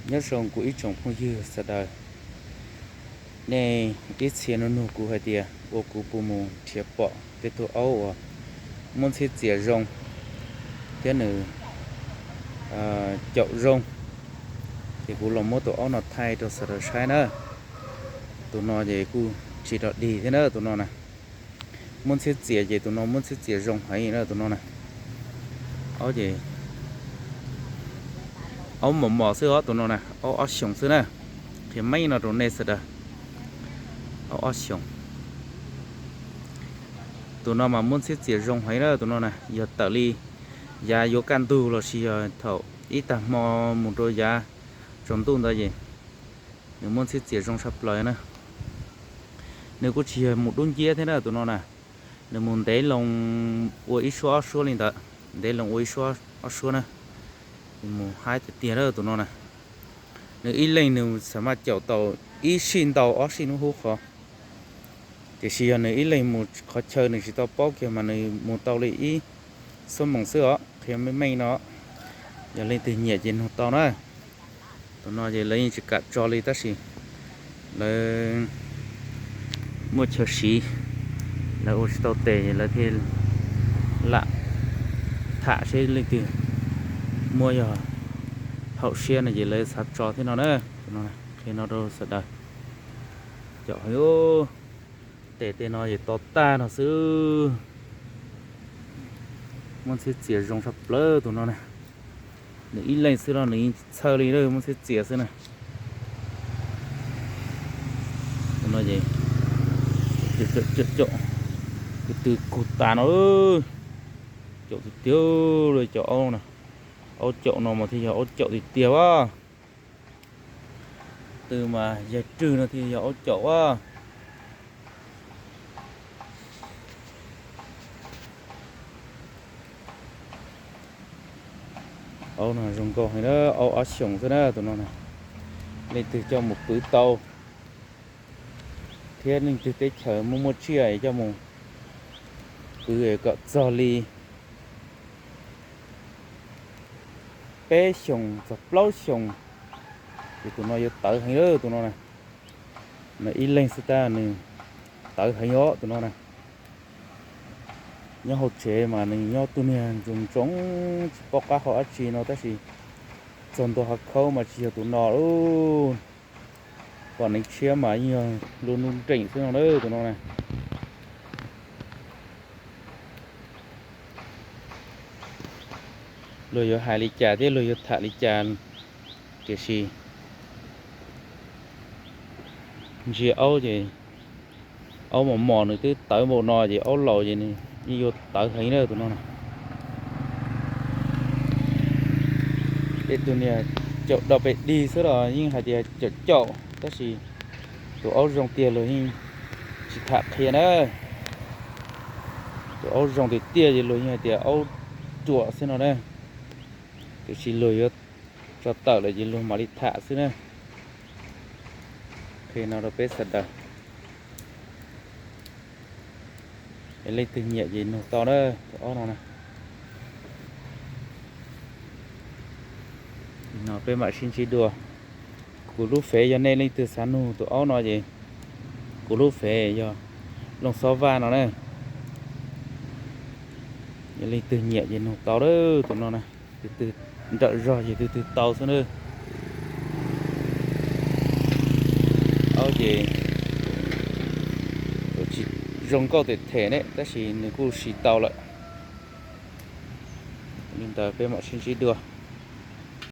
Nyob zoo kuv ib tsoom phooj ywg sawv daws, nej ib txhia nug nug kuv hais tias ua kuv puas mus nrhiav pom tej tug aub uas muab ntxhiab txias zoo thiab nws caum zoo, ces kuv los muab tus aub no thaij rau sawv daws saib na. Tus no ces kuj tsis dog dig thiab na tus no na. Muab ntxhiab txias ces tus no muab ntxhiab txias zoo heev na tus no na. Aub ces aub mos mos xwb os tus no na, aub ob xyoos xwb na. Qhia meej no rau nej sawv daws, aub ob xyoos. Tus no mas muab ntxhiab txias zoo heev na tus no na, yog tawm li yav yuav kaj ntug los sis yog thaum ib tag hmo mus rau yav tsaus ntuj ntawd ces nws muab ntxhiab txias zoo tshaj plaws na. Nws kuj tsis yog mus dub nciab thiab na tus no na, nws mus ntev loo ua ib suab ob suab li ntawd, ntev loo ua ib suab ob suab na, mus haib tiag tiag na tus no na. Nws ib leeg nws xav mas caum tau ib sij ntau ob sij hnub hub qhov, tiam sis yog nws ib leeg mus qhov chaw nws tsis tau paub kiag mas nws mus tau li ib xuab moos xwb os, qhia meej meej no. Yog leej twg nyiam ces nug tau na. Tus no ces lawv yeej tsis kam tso li tab sis lawv muaj chaw siv, lawv ua tsis tau tes lawv thiaj lam tham seb leej twg muab yog haum siab no ces lawv xav tso thiab no na. Tus no qhia no rau sawv daws. Caum heev, tes tej no ces to tag no xwb. Muab ntxhiab txias zoo tshaj plaws tus no na. Nws ib leeg xwb los nws yeej tsis txhawj li, muab ntxhiab txias xwb na. Tus no ces caum, caum, caum, tus twg kug tas no, caum tiag tiag li cov aub na. Aub caum no mas thiaj yog aub caum tiag tiag as. Tus mas yaig rwg no thiaj yog aub caum as. Aub no zoo nkauj heev na, aub ob xyoos xwb na tus no na. Leej twg coj mus pwv tau thiab leej twg teb chaws muaj muaj tsiaj es coj mus pwv kom txog li peb xyoos txog plaub xyoos, ces tus no yuav tawv heev lawm tus no na. Nws ib leeg xwb tab nws tawv heev os tus no na. Nyob hauv tsev mas nws nyob tus niag ntsoov ntsoov tsis paub qab hau dab tsi no tab sis txog ntua hav khaub mas tsis yog tus no lawm. Pom neev tshiab mas yeej yog lub nub nreem xwb no na tus no na. Luag yuav hais li cas thiab luag yuav tham li cas, tiam sis ntsia aub ces aub mos mos nws twb tawv npaum no ces aub laus ces nws yeej yuav tawv heev na tus no na. Tej tus niag caum dau pes dig xwb los yeej hais tias caum caum tab sis tus aub zoo tiag luag yeej tsis tham qhia na. Tus aub zoo tiag tiag ces luag yeej hais tias aub ruam xwb no na. Tiam sis luag yuav tso tawm lawm ces luag mam li tham xwb na. Qhia no rau peb sawv daws, es leej twg nyiam ces nug tau na tus aub no na. No peb mam sib ntsib dua. Kuv lub fev yog nej leej twg xav nug tus aub no ces kuv lub fev yog Looj Xob Vaj no na. Yog leej twg nyiam ces nug tau lawm tus no na. Tus twg nrawm zog ces tus twg tau xwb na. Aub ces tsis zoo nkauj them them ne tab sis nws kuj siv tau lawm. Li ntawd peb mam sib ntsib dua.